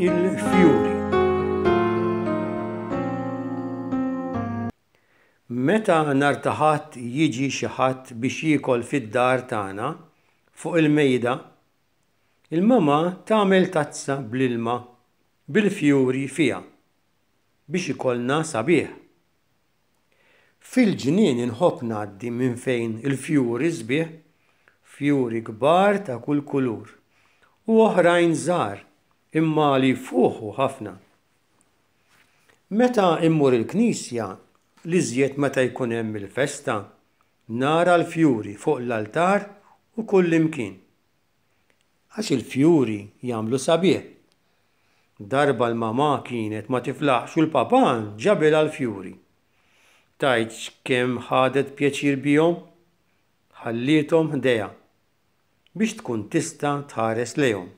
Il-fjuri. Meta nhar ta' Ħadd jiġi xi ħadd biex jiekol fid-dar tagħna, fuq il-mejda, il-mama tagħmel tazza bl-ilma bil-fjuri fiha biex ikollna sabiħ. Fil-ġnien inħobb ngħaddi minn fejn il-fjuri sbieħ, fjuri kbar ta' kull kulur u oħrajn żgħar imma li jfuħu ħafna. Meta immur il-knisja, l-iżjed meta jkun hemm il-festa, nara l-fjuri fuq l-altar u kullimkien. Għax il-fjuri jagħmlu sabiħ. Darba l-mamà kienet ma tiflaħx u l-papà ġabilha l-fjuri. Tgħidx kemm ħadet pjaċir bihom! Ħalliethom ħdejha biex tkun tista' tħares lejhom.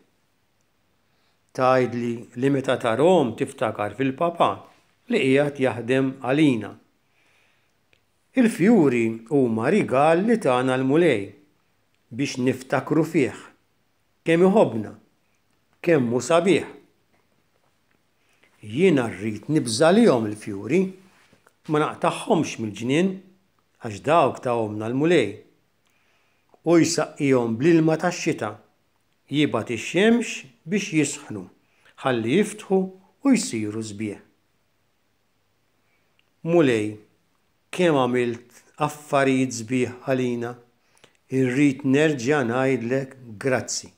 Tgħidli li meta tarahom tiftakar fil-papà li qiegħed jaħdem għalina. Il-fjuri huma rigal li tana l-Mulej biex niftakru fih, kemm iħobbna, kemm hu sabiħ. Jiena rrid nibża' lihom il-fjuri, ma naqtagħhomx mill-ġnien għax dawk tahomlna l-Mulej. Hu jsaqqihom bl-ilma tax-xita Jibgħat ix-xemx biex jisħnu, ħalli jiftħu u jsiru sbieħ. Mulej, kemm għamilt affarijiet sbieħ għalina, irrid nerġa' ngħidlek grazzi.